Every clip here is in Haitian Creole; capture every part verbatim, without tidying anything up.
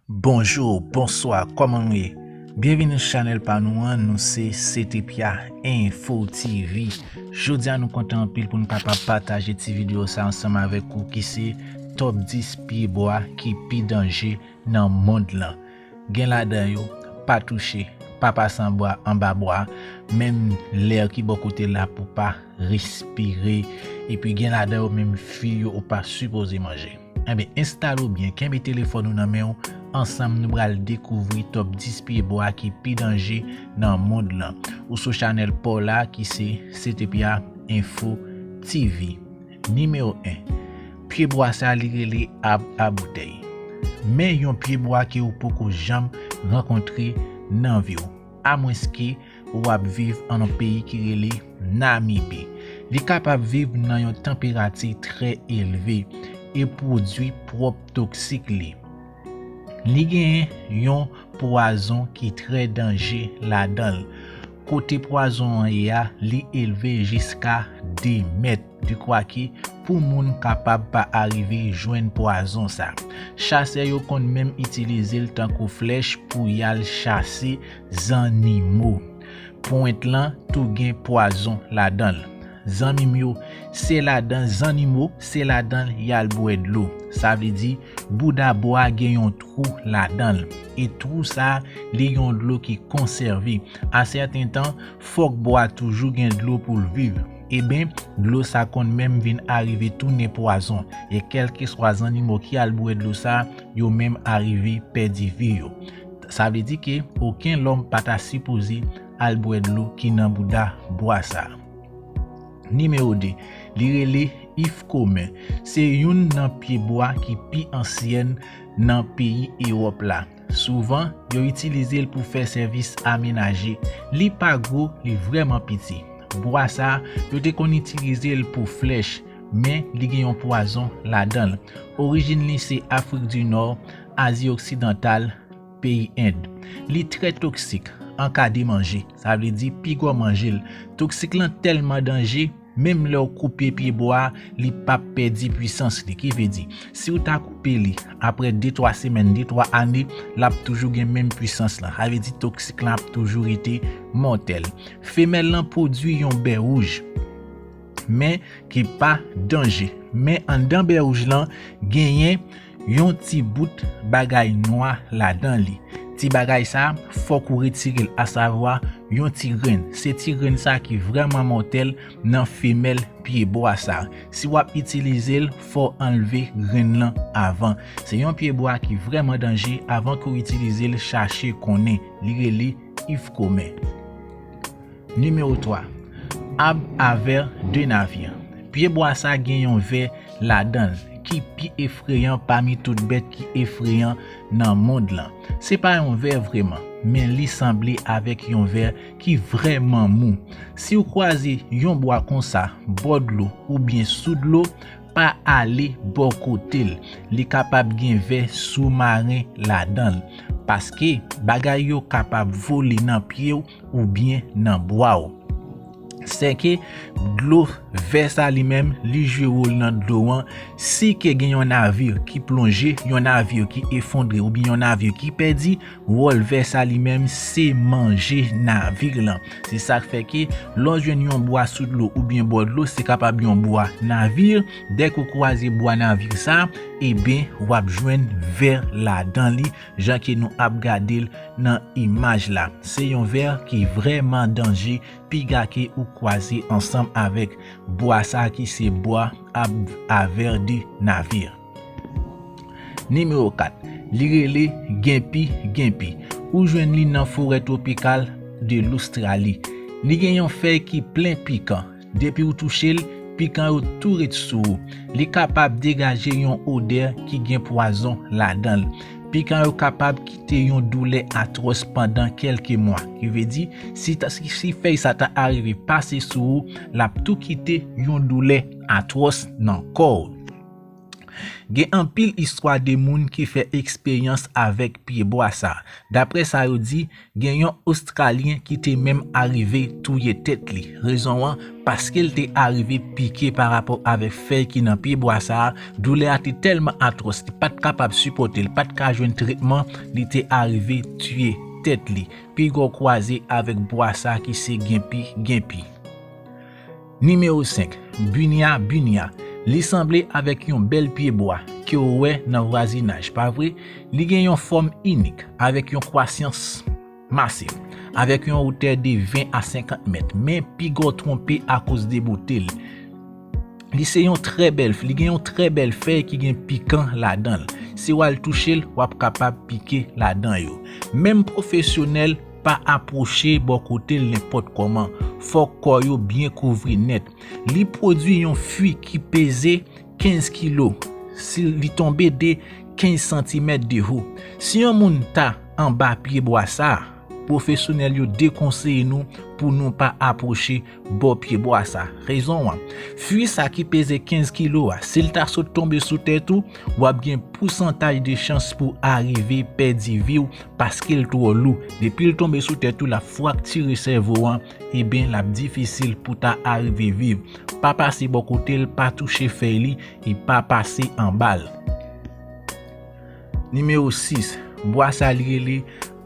Bonjou, bonswa, kòman nou ye? Byenvini sou chanèl pa nou an, nou se Setepya Info T V. Jodi a nou kontan anpil pou nou kapab pataje ti videyo sa ansanm avèk ou ki se top dis pye bwa ki pi danje nan mond lan. Gen ladan yo, pa touche, pa pase anba, anba bwa, menm lè ki bò kote l la pou pa respire, epi gen ladan yo menm fwi yo ou pa sipoze manje. Enben, enstale w byen, kenbe telefòn ou nan men w, ansanm nou pral dekouvri top dis pye bwa ki pi danje nan mond lan. Ou sou chanèl pa w la ki se Setepya Info T V. Nimewo en, pye bwa sa li rele ab a boutèy. Men yon pye bwa ke ou poko janm rankontre nan vi w, amwenske w ap viv an yon peyi ki rele Namibi. Li kapab viv nan yon tanperati trè elve e pwodui pwòp toksik li. Li genyen yon pwazon ki trè danje ladan l. Kote pwazon an ye a, li elve jiska de mèt. Dekwa ke pou moun kapab pa arive jwenn pwazon sa. Chasè yo konn menm itilize l tankou flèch pou y al chase zannimo. Pwent lan tou gen pwazon ladan l. Zanmi m yo, se ladan zannimo, se ladan y al bwè dlo. Sa vle di, bouda bwa gen yon twou ladan l. E twou sa, li yon dlo ki konsève. A sèten tan, fòk bwa toujou gen dlo pou l viv. Eben, dlo sa konn menm vin arive tounen pwazon. E kèlkeswa zannimo ki al bwè dlo sa, yo menm arive pèdi vi yo. Sa vle di ke okenn lòm pa ta sipoze al bwè dlo ki nan bouda bwa sa. Nimewo de, li rele if komen. Se youn nan pye bwa ki pi ansyen nan peyi Ewòp la. Souvan, yo itilize l pou fè sèvis amenaje. Li pa gwo, li vrèman piti. Bwa sa, yo te konn itilize l pou flèch, men li gen yon pwazon ladan l. Orijin li se Afrik di Nò, Azi Oksidantal, peyi End. Li trè toksik, an ka de manje, sa vle di pigwa manje l. Toksik lan tèlman danje, menm lè w koupe pye bwa a, li p ap pèdi pwisans li. Ki vle di, si w ta koupe li, apre de twa semèn, de twa ane, l ap toujou gen menm pwisans lan. Sa vle di toksik lan ap toujou rete mòtèl. Femèl lan pwodui yon bè wouj, men ki pa danje. Men anndan bè wouj lan, genyen yon ti bout bagay nwa ladan li. Ti bagay sa, fòk ou retire l, asavwa yon ti grenn. Se ti grenn sa ki vrèman mòtèl nan femèl pye bwa sa. Si w ap itilize l, fò w anlve grenn lan avan. Se yon pye bwa ki vrèman danje, avan ke w itilize l, chache konnen. Li rele if komen. Nimewo twa, ab a vè de navir. Pye bwa sa gen yon vè ladan l ki pi efreyan pami tout bèt ki efreyan nan mond lan. Se pa yon vè vrèman, men li sanble avèk yon vè ki vrèman mou. Si w kwaze yon bwa konsa, bò dlo oubyen sou dlo, pa ale bò kote l. Li kapab gen vè soumaren ladan l, paske bagay yo kapab vole nan pye w oubyen nan bwa w. Sèke dlo vè sa li menm, li jwe wòl nan dlo an. Si ke gen yon navir ki plonje, yon navir ki efondre oubyen yon navir ki pèdi, wòl vè sa li menm se manje navir lan. Se sa k fè ke lè w jwenn yon bwa sou dlo oubyen bò dlo, se kapab yon bwa navir. Dèk ou kwaze bwa navir sa, eben, w ap jwenn vè ladan li, jan ke nou ap gade l nan imaj la. Se yon vè ki vrèman danje, piga ke ou kwaze ansanm avèk bwa sa ki se bwa ab a vè de navir. Nimewo kat, li rele genpi genpi. Ou jwenn li nan forè twopikal de Lostrali. Li gen yon fèy ki plen pikan. Depi w touche l, pikan yo tou ret sou ou. Li kapab degaje yon odè ki gen pwazon ladan l. Pikan yo kapab kite yon doulè atwòs pandan kèlke mwa. Ki vle di, si, ta, si, si fèy sa ta arive pase sou ou, l ap tou kite yon doulè atwòs nan kò w. Gen anpil istwa de moun ki fè eksperyans avèk pyebwa sa. Daprè sa yo di, gen yon Ostralyen ki te menm arive touye tèt li. Rezon an, paske l te arive pike pa rapò avèk fèy ki nan pyebwa sa a, doulè a te tèlman atwòs, li pa t kapab sipòte, li pa t ka jwenn tretman, li te arive tiye tèt li. Piga w kwaze avèk bwa sa ki se genpi, genpi. Nimewo senk, Bunia bunia. Li sanble avèk yon bèl pyebwa ke w wè nan vwazinaj, pa vre? Li gen yon fòm inik, avèk yon kwasans masiv, avèk yon wotè de ven a senkant mèt, men piga w twonpe akoz de bote l. Li se yon trè bèl, li gen yon trè bèl fèy ki gen pikan ladan l. Si w al touche l, w ap kapab pike ladan yo. Menm pwofesyonèl pa apwoche bò kote l nenpòt kòman. Fòk kò yo byen kouvri nèt. Li pwodui yon fwi ki peze kenz kilo si li tonbe de kenz santimèt de ho. Si yon moun ta anba pyebwa sa a, pwofesyonèl yo dekonseye nou pou nou pa apwoche bò pyebwa sa. Rezon an, fwi sa ki peze kenz kilo a, si l ta sot tonbe sou tèt ou, w ap gen pousantaj de chans pou arive pèdi vi w paske l twò lou. Depi l tonbe sou tèt ou, l ap fraktire sèvo an, ebyen, l ap difisil pou ta arive viv. Pa pase bò kote l, pa touche fèy li, e pa pase anba l. Nimewo sis, bwa sa li rele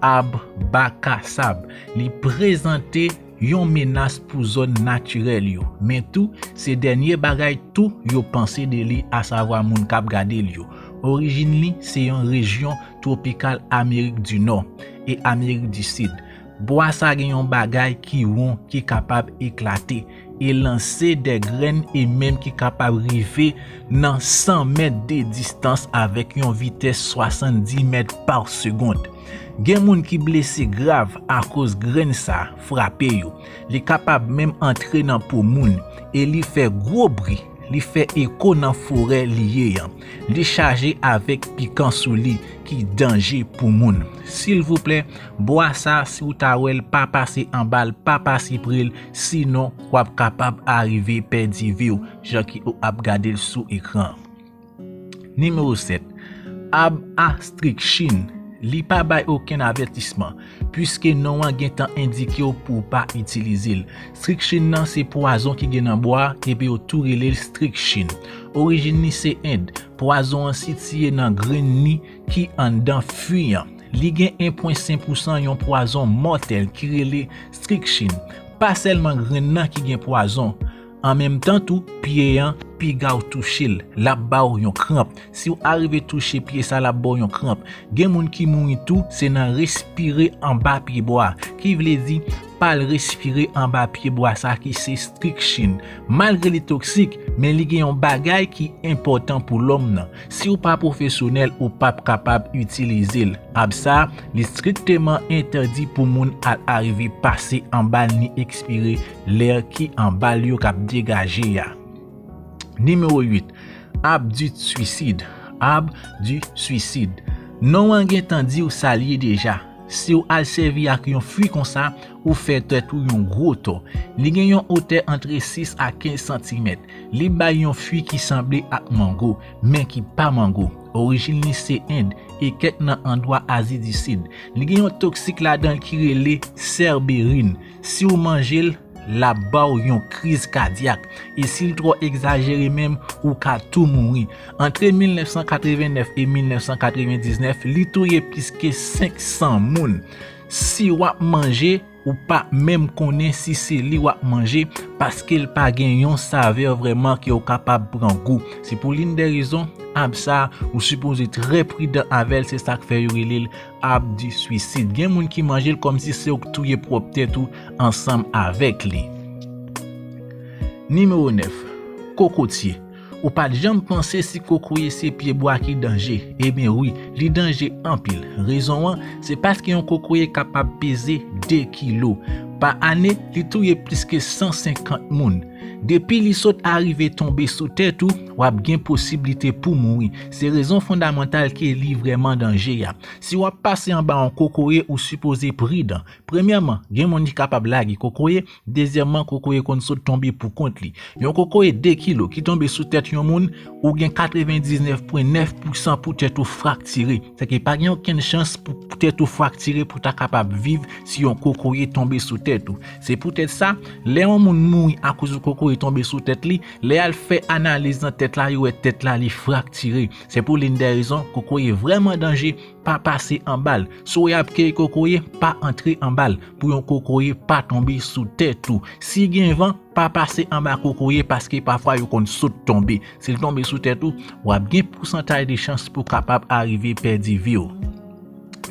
ab bakasab. Li prezante yon menas pou zòn natirèl yo, men tou, se dènye bagay tou yo panse de li, asavwa moun k ap gade l yo. Orijin li se yon rejyon twopikal Amerik di Nò e Amerik di Sid. Bwa sa gen yon bagay ki won ki kapab eklate e lanse de grenn e menm ki kapab rive nan san mèt de distans avèk yon vitès swasanndis mèt pa segond. Gen moun ki blese grav akoz grenn sa frape yo. Li kapab menm antre nan po moun e li fè gwo bri. Li fè eko nan forè li ye an. Li chaje avèk pikan sou li ki danje pou moun. Silvouplè, bwa sa, si w ta wè l, pa pase anba l, pa pase pre l, sinon w ap kapab arive pèdi vi w, jan ki w ap gade l sou ekran. Nimewo sèt, ab astrikchin. Li pa bay okenn avètisman, piske non an gentan endike w pou w pa itilize l. Strikchin nan se pwazon ki gen nan bwa, epi yo tou rele l strikchin. Orijin li se End. Pwazon an sitiye nan grenn li ki anndan fwi an. Li gen en pwen senk pousan yon pwazon mòtèl ki rele strikchin. Pa sèlman grenn nan ki gen pwazon, an menm tan tou, pye an, piga w touche l, l ap ba w yon kranp. Si w arive touche pye sa, l ap ba w yon kranp. Gen moun ki mouri tou, se nan respire anba pyebwa, ki vle di pa al respire anba pyebwa sa ki se strikchin. Malgre li toksik, men li gen yon bagay ki enpòtan pou lòm nan. Si w pa pwofesyonèl, ou p ap kapab itilize l. Ab sa, li strikteman entèdi pou moun al arive pase anba l ni ekspire lè ki anba l yo k ap degaje a. Nimewo uit, ab di swisid. Ab di swisid. Non an gentan di w sa l ye deja. Si w al sèvi ak yon fwi konsa, ou fè tèt ou yon gwo tò. Li gen yon wotè antre sis a kenz santimèt. Li bay yon fwi ki sanble ak mango, men ki pa mango. Orijin li se End e kèk nan andwa Azi di Sid. Li gen yon toksik ladan l ki rele sèberin. Si w manje l, l ap ba w yon kriz kadyak. E si l twò egzajere menm, ou ka tou mouri. Antre mil nèf san katreven nèf e mil nèf san katreven diznèf, li touye plis ke senk san moun. Si w ap manje, ou pa menm konnen si se li w ap manje, paske l pa gen yon savè vrèman ke w kapab pran gou. Se pou l'une des raisons, ab sa, ou sipoze trè pridan avè l, se sa k fè yo rele l ab di swisid. Gen moun ki manje l kòmsi se ou k touye pwòp tèt ou ansanm avèk li. Nimewo nèf, kokotye. Ou pa t janm panse si kokoye se pyebwa ki danje? Ebyen wi, li danje anpil. Rezon an, se paske yon kokoye kapab peze de kilo. Pa ane, li touye plis ke san senkant moun. Depi li sot arive tonbe sou tèt ou, w ap gen posiblite pou mouri. Se rezon fondamantal ke li vrèman danje a. Si w ap pase anba yon kokoye, ou sipoze pridan. Premyèman, gen moun ki kapab lage kokoye. Dezyèmman, kokoye konn sot tonbe pou kont li. Yon kokoye de kilo ki tonbe sou tèt yon moun, ou gen katrevendiznèf pwen nèf pousan pou tèt ou fraktire. Sèke pa gen okenn chans pou tèt ou fraktire pou ta kapab viv si yon kokoye tonbe sou tèt ou. Se poutèt sa, lè yon moun mouri akoz yon kokoye tonbe sou tèt li, lè y al fè analiz nan tèt la, yo wè tèt la li fraktire. Se pou l'une des raisons, kokoye vrèman danje, pa pase anba l. Si w wè y ap keyi kokoye, pa antre anba l pou yon kokoye pa tonbe sou tèt ou. Si gen van, pa pase anba kokoye paske pafwa yo konn sot tonbe. Si l tonbe sou tèt ou, w ap gen pousantaj de chans pou kapab arive pèdi vi w.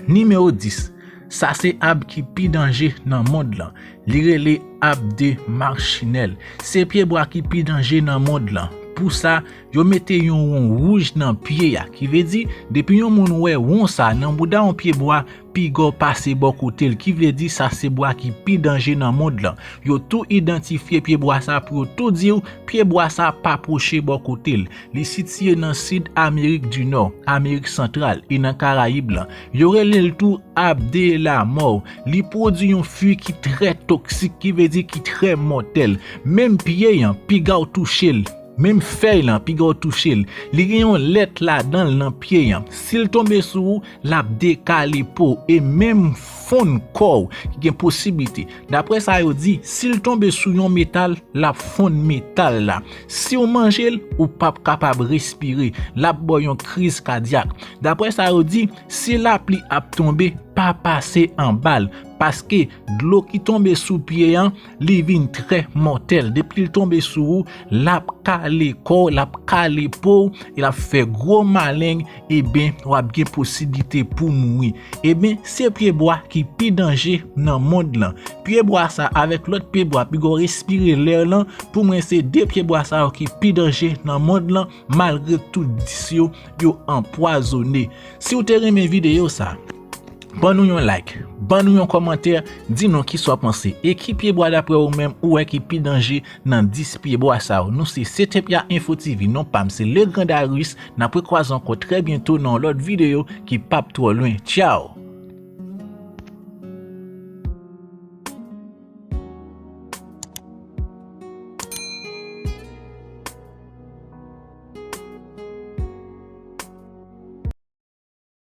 Nimewo dis, sa se ab ki pi danje nan mond lan. Li rele ab de Marchinelle. Se pyebwa ki pi danje nan mond lan. Pou sa, yo mete yon won wouj nan pye a. Ki vle di, depi yon moun wè won sa nan bouda yon pyebwa, piga w pase bò kote l. Ki vle di, sa se bwa ki pi danje nan mond lan. Yo tou idantifye pyebwa sa pou yo tou di w, pyebwa sa pa pwoche bò kote l. Li sitiye nan sid Amerik di Nò, Amerik Santral e nan Karayib lan. Yo rele l tou ab de la mò. Li pwodui yon fwi ki trè toksik, ki vle di ki trè mòtèl. Menm pye an, piga w touche l. Menm fèy lan, piga w touche l. Li gen yon lèt ladan l nan pye an. Si l tonbe sou ou, l ap dekale po w e menm fonn kò w, ki gen posiblite. Daprè sa yo di, si l tonbe sou yon metal, l ap fonn metal la. Si w manje l, ou p ap kapab respire. L ap ba w yon kriz kadyak. Daprè sa yo di, si lapli ap tonbe, pa pase anba l, paske dlo ki tonbe sou pye an, li vin trè mòtèl. Depi l tonbe sou ou, l ap kale kò w, l ap kale po w, e l ap fè gwo maleng, ebyen, w ap gen posiblite pou mouri. Ebyen, se pyebwa ki pi danje nan mond lan. Pyebwa sa avèk lòt pyebwa, piga w respire lè lan, pou mwen se de pyebwa sa yo ki pi danje nan mond lan, malgre tout dis yo, yo anpwazone. Si w te renmen videyo sa, ban nou yon like, ban nou yon kòmantè, di nou kisa w panse. E ki pyebwa daprè ou menm ou wè ki pi danje nan dis pyebwa sa yo? Nou se C T P A Info T V, non pa m se Legrand Darius, n ap rekwaze ankò trè byento nan yon lòt videyo ki p ap twò lwen. Tchaw!